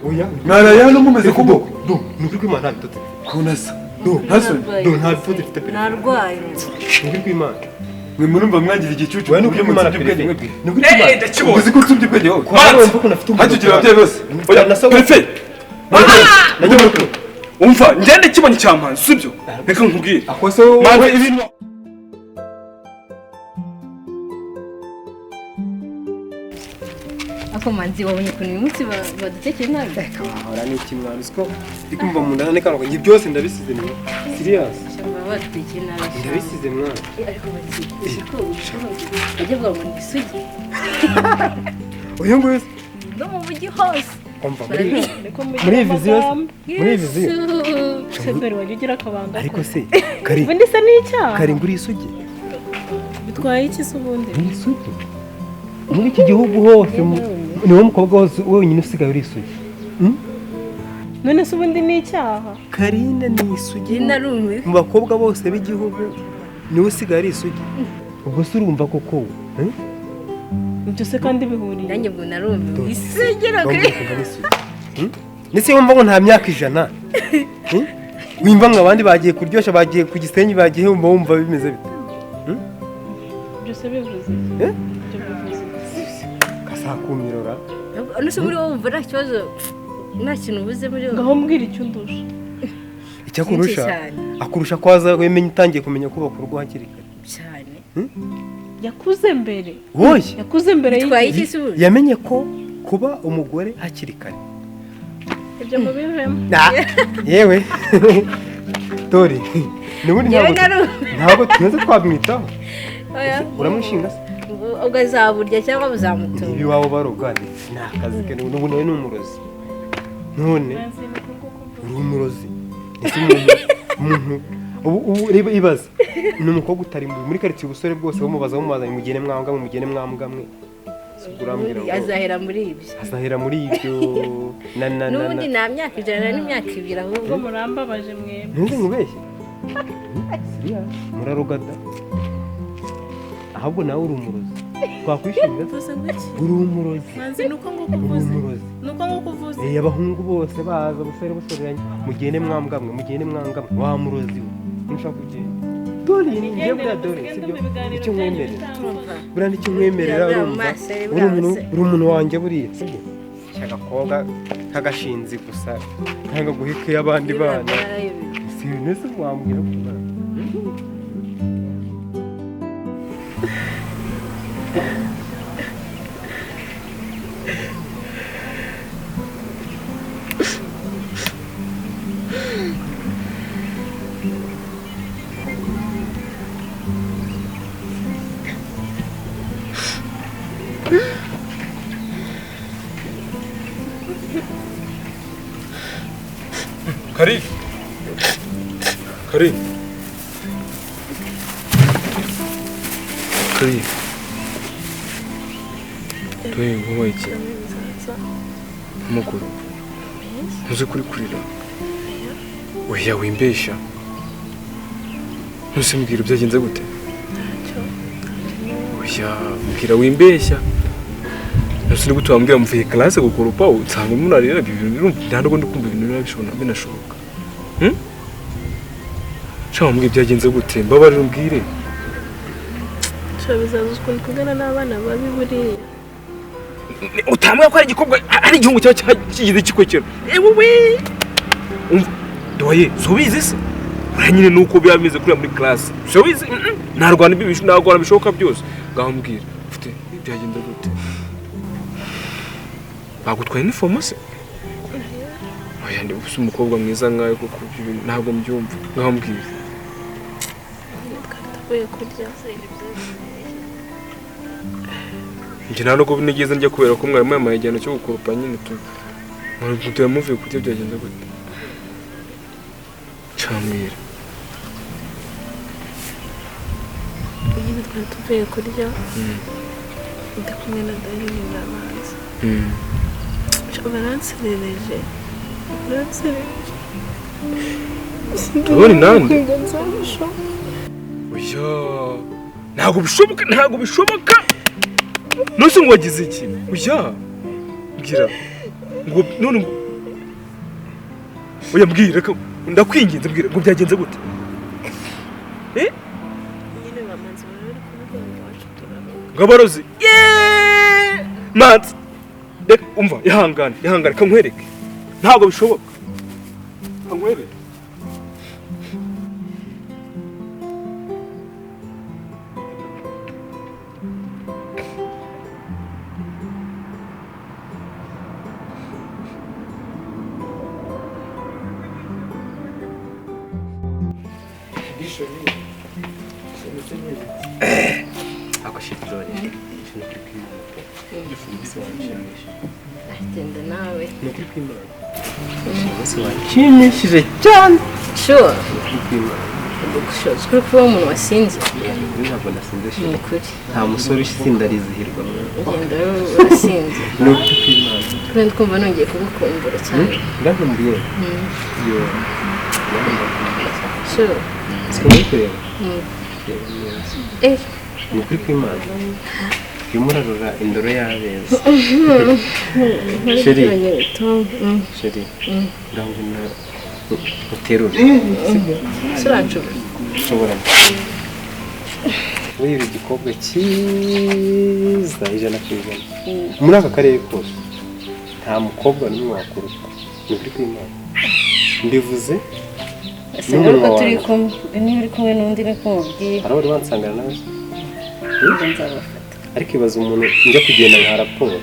Oya. Mwaraye hano mumeze Do. kuko Do, ni ukuri kw'Imana, nta bitotsi. Kunasa. Do. Ntasoni. Do, nta bitotsi mfite pe. Narwaye. Ni ukuri kw'Imana. Mwe murumva mwagira igicucu. Oya, ni ukuri kw'Imana, Mutsibye ubwenge perefe. mwebwe. Ni ukuri kw'Imana. Ndakibonye. Uzi ko utsibye ubwenge wowe. Kwa wumva ukuntu afite Hajya ugira ababyeyi bose. Oya, Oya. perefe. Najya muri kure. Umva, ngende kibonye cyamanzi, sibyo? Reka nkubwire. Ako se wowe. Manzi, ibintu Ako Manzi, wabonye ukuntu uyu munsi badutekeye nabi? Ahora ni iki mwana, uziko ndi kumva mu nda n'akantu njye byose ndabisize mwana. Serious. Shyamba, badutekeye nabi sha. Ndabisize mwana. Ariko Manzi, uzi ko ubushobozi bajya bavuga ngo ni isugi? Uyu nguyu se? No mu mujyi hose. Umva, muri iyi viziyo se? Muri iyi viziyo. Yesu. Mbere wajya ugira akabanga. Ariko se kari Ubundi se ni icyaha? Kari nguri isugi. Bitwaye iki se ubundi? Uri isugi. Muri iki gihugu hose niwo mukobwa wose wenyine usigaye uri isugi. None se ubundi ni icyaha? Karine ni isugi. Narumiwe. Mu bakobwa bose b'igihugu niwe usigaye ari isugi. Ubwo se urumva koko? Ibyo se kandi bihuriye? Nanjye ubwo narumiwe. Isugi. Ndetse wumva ngo nta myaka 100. Wimva ngo abandi bagiye kuryoshya, bagiye ku Gisenyi, bagiye, wumva bimeze bite? Ibyo se bivuze iki? Ibyo bivuze iki? Kasakumirora. None se muri wowe wumva nta kibazo, nta kintu ubuze muri wowe? Ngaho mbwira icyo undusha. Icyo akurusha, Byinshi cyane. akurusha ko waza wemenya utangiye kumenya kubaka urugo hakiri kare. Cyane. Yakuze mbere. Woye. Yakuze mbere Bitwaye y'igihe. iki se ubundi? Yamenye ko kuba umugore hakiri kare. Ibyo mubivemo. Yewe. Tori. Nubundi Njyewe ntabwo narumiwe. ntabwo tumaze twamwitaho. Oya. Uramushinga se? Ubwo azaburya cyangwa buzamutunga. Ibi waba baroga ndetse ni akazi ke, n'ubu nawe ni umurozi. None uri umurozi. Ndetse umuntu ubu reba, ibaze. Ni umukobwa utari muri quartier, ubusore bwose bamubaza mugene mwanga, mugene mwambwa mwe. Urambwira ngo Azahera muri ibyo. Azahera muri ibyo na na na. N'ubundi nta myaka 100 n'imyaka 2 ahubwo. Ubwo murambabaje mwebwe. Ntuzi nkubeshye. Serious, murarogada. Ahubwo nawe uri umurozi. Twakwishimira. Uvuze ngo iki? Uri umurozi. Manzi, nuko ngo Uri kuvuze. umurozi. Nuko ngo kuvuze. Abahungu bose baza busore busoreranye. Mugende mwambwa mwe, mugende mwanga mwe. Wa murozi we. Ntushaka kugenda. Dore ni njye buriya, dore sibyo. Icyo nkwemerera. Buriya nicyo nkwemerera urumva. Uri umuntu wanjye buriya, sibyo? Cyagakobwa kagashinzi gusa. Kanga guheka abandi bana. Si nese wambwira ko Kari. Kari. Kari. Tuwe wowe iki? Mukuru. Ntuzi kuri kurira. Oya, wimbesha. Ntuzi mbwira byagenze gute? Oya, mbwira wimbeshya. Ntuzi gute wambwira mvuye classe gukoropa usanga umuntu arira ibintu birumva nta nubwo ndikumva ibintu birabishobora binashoboka. Shaka mbwira byagenze gute? Mbabarira umbwire. Bizaza ukuntu kugana n'abana babi buriya. Utambwira ko ari igikobwa ari igihungu cyaba kigize ikikwekero. Ewe we. Umva doye, subize se. Ura nyine nuko biba bimeze kuriya muri classe. Subize. Narwana ibyo narwana bishoboka byose. Ngaho mbwira. Ufite byagenze gute? Bagutwaye uniform se? Oya, ndi gusa umukobwa mwiza nkawe kuko ntabwo mbyumva. Ngaho mbwira. Twari kurya. Njye nta nubwo nigeze njya kubera ko mwarimu yampaye igihano cyo gukoropa nyine tu. Mwarimu muvuye kurya byagenze gute? Cambwira. Nyine twari tuvuye kurya. Ndi kumwe na Darine n'abanzi. Baranserereje. Baranserereje. Tubone nande? Oya. Ntabwo bishoboka, ntabwo bishoboka. Nose ngo wagize iki? Oya. Mbwira. Ngo none ngo oya mbwira ko ndakwinginze mbwira ngo byagenze gute? Nyine bamanzi bari kuvuga ngo iwacu turaroga. Ngo abarozi. Yeee! Manzi. Reka umva ihangane, ihangane kankwereke. Ntabwo bishoboka. Kankwereke. Genda nawe. Ni ukuri kw'Imana. Umunsi wanshimishije cyane. Sure. Ni ukuri kw'Imana. Kuri kuba umuntu wasinze. Ntabwo nasinze Ni shit. ukuri. Nta musore usinda arizihirwa. Genda urasinze. Ni ukuri kw'Imana. Kandi twumva nongeye kugukumbura cyane. Urankumbuye? Yo. Sure. Siko muri kureba? Reba neza. Ni ukuri kw'Imana. Urimo urarora indoro y'abeza. Chérie. Chérie. Ngambona uterure. Sibyo? Uranshobora. Ushobora. Wewe uri igikobwa cyiza 100%. Muri aka karere kose nta mukobwa n'umwe wakuruta. Ni ukuri kw'Imana. Mbivuze Singaruka turi kumwe. Niba uri kumwe n'undi niko mubwiye. Hari abari bansangana nawe. Nzabafata. Ariko ibaza umuntu njya kugenda nka raporo.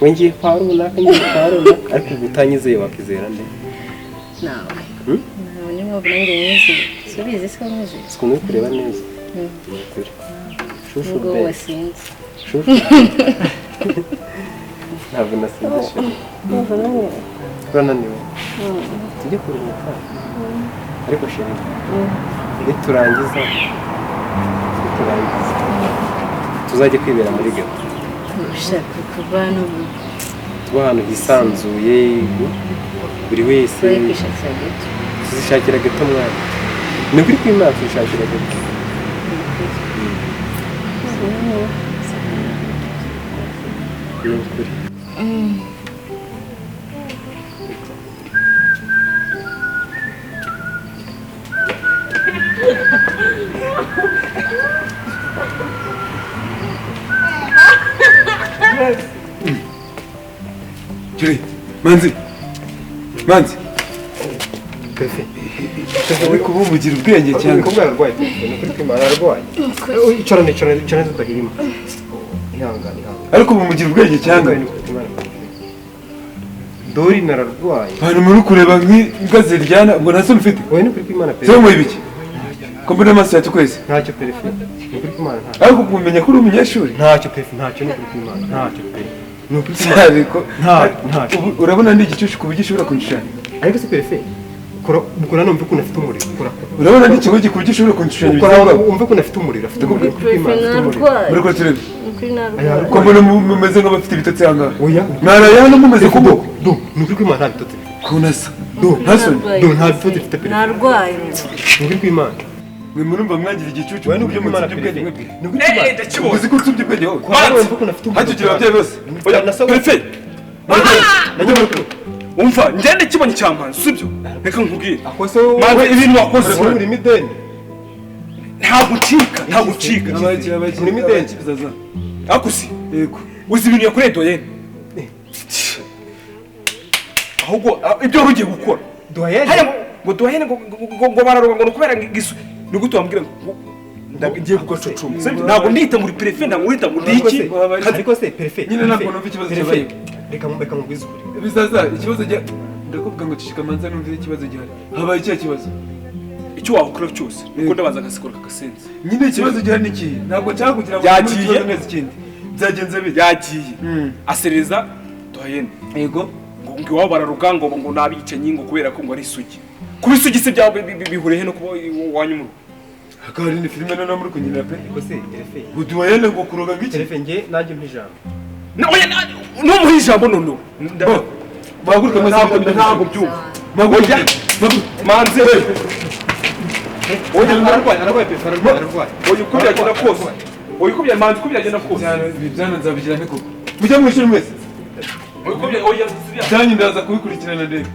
We ngiye kwa runaka, ngiye kwa runaka, ariko ubwo utanyizeye wakizera nde? Nawe. Nawe niyo mpamvu nanjye nyizeye. Subizi se wanyizeye? Siko uri kureba neza. Ni ukuri. Shushu Nubwo be. wasinze. Shushu. Ntabwo nasinze sheri. Urananiwe. Tujye kuruhuka. Ariko sheri. Niturangiza. Niturangiza. Tuzajye kwibera muri ghetto. Ushaka kuva n'ubu. Tuba ahantu hisanzuye, buri wese kwishakira ghetto. Tuzishakira ghetto mwana. Ni ukuri kw'Imana tuzishakira ghetto. Ni ukuri. Juri, Manzi. Manzi. Pefe. Uri kububugira ubwenge cyane. Umukobwa ararwaye pefe, ni ukuri kw'Imana ararwaye. Icarane, icarane, icarane tudahirima. Ihangane, ihangane. Ariko bumugira ubwenge cyangwa? Dori nararwaye. Abantu muri kureba nk'imbwa ziryana ngo nta soni ufite. Wowe ni ukuri kw'Imana pefe. Se mu ibiki? Ko mbona amaso yatukwese. Ntacyo pefe. Ni ukuri kw'Imana ntacyo. Ariko kumenya ko uri umunyeshuri. Ntacyo pefe, ntacyo ni ukuri kw'Imana, ntacyo pe. Ni ukuri kw'Imana. Ariko Ntacyo. Urabona ndi igicucu ku buryo ushobora kunshushanya. Ariko se pefe, kora numve ukuntu afite umuriro. Kora. Urabona ndi ikigo ku buryo ushobora kunshushanya. Kora umve ukuntu afite umuriro, afite umuriro. Pefe narwaye. Muri ko turebe. Ukuri narwaye. Ko mbona mumeze nk'abafite ibitotsi aha ngaha. Oya. Mwaraye hano mumeze kuboko. Do, ni ukuri kw'Imana nta bitotsi. Kunasa. Do, nta soni. Do, nta bitotsi mfite pefe. Narwaye. Ni ukuri kw'Imana. Mwe murumva mwangira igicucu. Wowe ni ukuri kw'Imana Mwe pefe. mwebwe. Ni ukuri kw'Imana. Ndakibonye. Uzi ko utsubye ubwenge wowe. Kora wumve ukuntu afite umuriro. Hajya ugira ababyeyi bose. Oya, Pefe. Umva, njye ndakibonye cya Manzi, sibyo? Reka nkubwire. Akose wowe. Manzi, ibintu wakoze. Wowe urimo ideni. Ntabwo ucika, ntabwo ucika. Urimo ideni. Ariko si. Yego. Uzi ibintu yakoreye Doyenne? Ahubwo ibyo wari ugiye gukora. Doyenne? Hariya ngo Doyenne ngo bararoga ngo kubera ngisu. Ni gute wambwira ngo ngiye kugacucuma. Ntabwo ndita muri perefe, ntabwo ndita muri iki. Ariko se perefe. Nyine ntabwo numva ikibazo cyabaye. Reka mubwize ukuri. Bizaza ikibazo cya ndakubwira ngo cishika manza numve ikibazo gihari. Habaye ikihe kibazo? Icyo wakora cyose nuko ndabanza ngasikora kakasenze. Nyine ikibazo gihari ni iki? Ntabwo nshaka kugira ngo yagiye neza ikindi. Byagenze bite? Yagiye. Asereza Doyenne. Yego. Ngo iwabo bararuga ngo nabicenyi ngo kubera ko ngo ari isugi. Kuba isugi se bya bihuriye no kuba iwanyu mu rugo. Hakaba hari ni filime noneho muri kunyinira pe. Ariko se perefe. Ngo Doyenne ngo kuroga ngiki? Perefe nge nanjye mpa ijambo. Oya, numuha ijambo noneho. Bahaguruka mwese. Ntabwo byumva. Bahaguruka. Manzi. Oya, ararwaye, ararwaye pefe, ararwaye, ararwaye. Oya, uko byagenda kose. Oya, uko byagenda, Manzi, uko byagenda kose. Ibi byana nzabigira nte koko? Mujye mu ishuri mwese. Oya, subira. Byanyu ndaza kubikurikirana ndebe.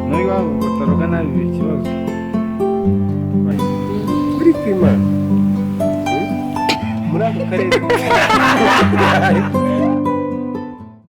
Nawe iwabo bataroga nabi biba ikibazo. Kuri kwimana muri ako karere.